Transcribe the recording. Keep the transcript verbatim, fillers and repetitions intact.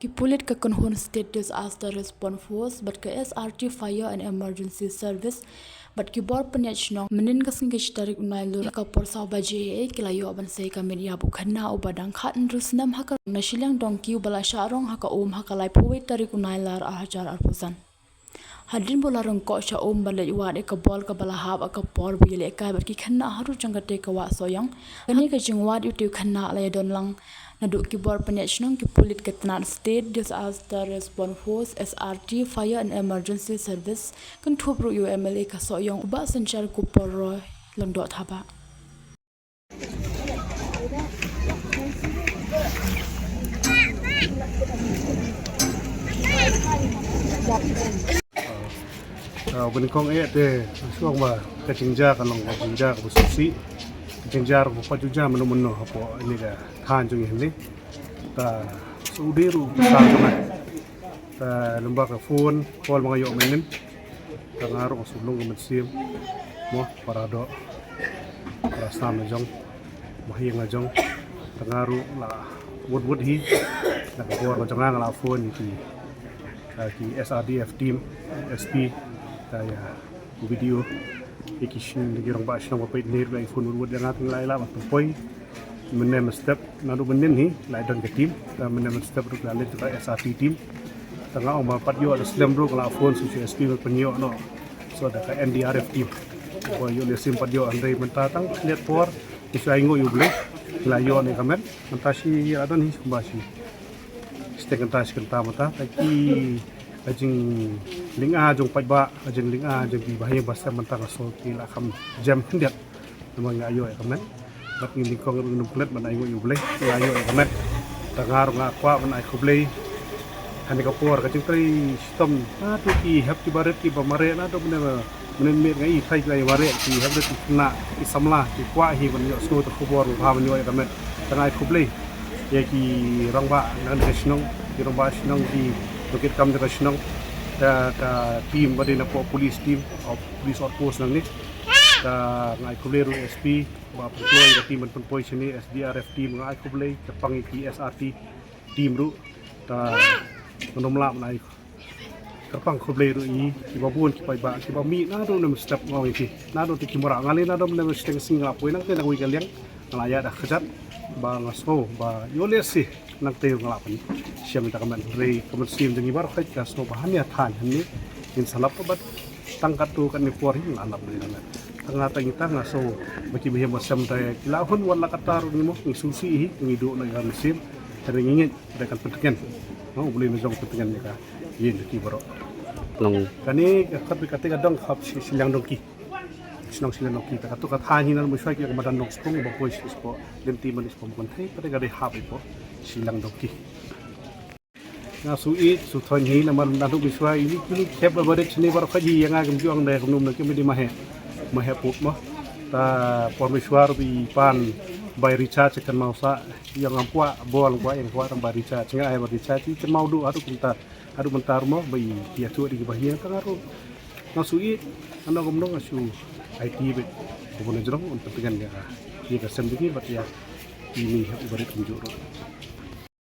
Ki pulit ka Kynhun State Disaster Response Force bad ka S R T Fire and Emergency Service bad ki bor pynïaid shnong mynnin ka sngi ka shi tarik u Nailur ka por saw baje ki la ïoh ban sei ka met ïap u khynnah uba dang khathynriew snem ha ka rong na shiliang dongki uba la shah rong ha ka um ha ka laiphew wei tarik u Nailur ar hajar arphew san. Hadien ba la ryngkoh sha um ban leit wad ïa ka bol kaba la hap ha ka por ba ïalehkai bad ki khynnah harud jong katei ka wah Sohiong. Kane ka jingwad ïa utei u khynnah la ïadon lang naduh ki bor pynïaid shnong, ki pulit ka tnat State Disaster Response Force, S R T, Fire and Emergency Service, kynthup ruh ïa u M L A ka Sohiong u Bah Synshar Kupor Roy Lyngdoh Thabah. Ah, ba nyngkong eh te shuwa ba ka jingjia ka long ka jingjia kaba sngewsih, ka jingjia kaba pat ju jia mynno mynno hapoh ine ka thaiñ jong ngi hangne. Ta shu dei ruh ka sa ka na. Ta lyngba ka phone call ba nga ïoh mynnin. Ta nga ruh nga shu lung ka mynsiem. Mo, para doh, para snam la jong, ba ha ïing la jong. Ta nga ruh la wut wut hi. Na ka bor ka jong nga nga la phone ïa ki, ah, ki S R D F team, S P. Ta ïa video ïa ki shnong, ki rangbah shnong ba peit ne ruh la phone wut wut ïa nga, te nga la ïaleh ban pynpoi. Mynne mynstep naduh mynnin hi la don ka team, ta mynne mynstep ruh la leit ka S R T team. Ta nga ong ba pat ïoh la slem ruh nga la phone sha u S P ban pynïoh noh. So da ka N D R F team. Ko ïoh lehse pat ïoh, hynrei mynta tang khyndiat por ki shu ainguh ïa U Blei, la ïoh ne ka met. Mynta shi la don hi kumba shi shiteng kynta shi kynta mynta. Ta ki, ka jinglynga jong paidbah, ka jinglynga jong ki bahaïing bahasem mynta nga sngew ki la kham jem khyndiat. Namar nga ïoh ïa ka met. Bad ngi nyngkong ruh ngim klet ban ainguh ïa U Blei, nga ïoh ïa ka met. Ta nga ruh nga kwah ban ai khublei. Ha kane ka por ka jingtrei shitom naduh ki hep kiba rit kiba mareh, naduh mynne mynmiet nga i trai kiba mareh, ki hep rit ki khynnah ki samla ki kwah hi ban ïohsngew ïa ka khubor, ba bha ban ïoh ïa ka met. Ta nga ai khublei ïa ki rangbah na ka shnong, ki rangbah shnong, ki nongkitkam na ka shnong, ka, ka team ba dei na pdeng police team, of police outpost nangne. Ta nga ai khublei ruh S P ba pynkloi ka team ban pynpoi shane, S D R F team, nga ai khublei kyrpang ïa ki S R T team ruh. Ta ngan ym lah ban ai kyrpang khublei ruh ïa kiba bun ki paidbah kiba mih naduh mynne mynstep, nga ong ïa ki naduh te ki mrad, nga leh naduh mynne mynstep, shiteng sngi nga la poi nangte na kawei ka liang, nga la ïaid da kjat ba nga sngew ba ïoh lehse nangte nga lah pynshem ïa ka met. Hynrei ka mynsiem jong ngi baroh ka sngew ba hangne ha thaiñ hangne ngin sa lap bad tang katto katne por hi nga lah lap ïa ka met. Tang nga tang ita nga sngew ba ki bahaïing bahasem te ki la hun wan la katta ruh, ngi mo ngi sngewsih hi, ngi duh na ka mynsiem. Hynrei ngi ngeit ba kan pyntngen, mo, U Blei un jong pyntngen ïa ka ïing ki baroh. Nong kane ka khot ba katei ka dong khap shi, shiliang dongki. Shnong shiliang dongki, ta katto ka thaiñ hi na Mynshuwa ki ong ka madan Nongspung, ba poi shi spah lynti man spah kynthei, pat ka dei hap i po shiliang dongki. Nga shu ïeit shu thoiñ hi namar naduh Mynshuwa ïa kine ki khep ba rit shane baroh ka jingïa nga kim ju ong da kumno kumno, kim dei ma heh ma heh pup mo. Ta por Mynshuwa ruh i pan bai recharge kynmaw sa, ïa ngam kwah bol, kwah ïa kwah tang bai recharge, nga ai bai recharge i kynmaw duh haduh kumta. Haduh mynta ruh mo ba i ïathuh da ki bahaïing, ta nga ruh nga shu ïeit, kumno kumno nga shu aiti beit ba bun na jrong un pyntngen ïa ka, ïa ka sem jong ngi bad ïa ine i barit kumjuh ruh.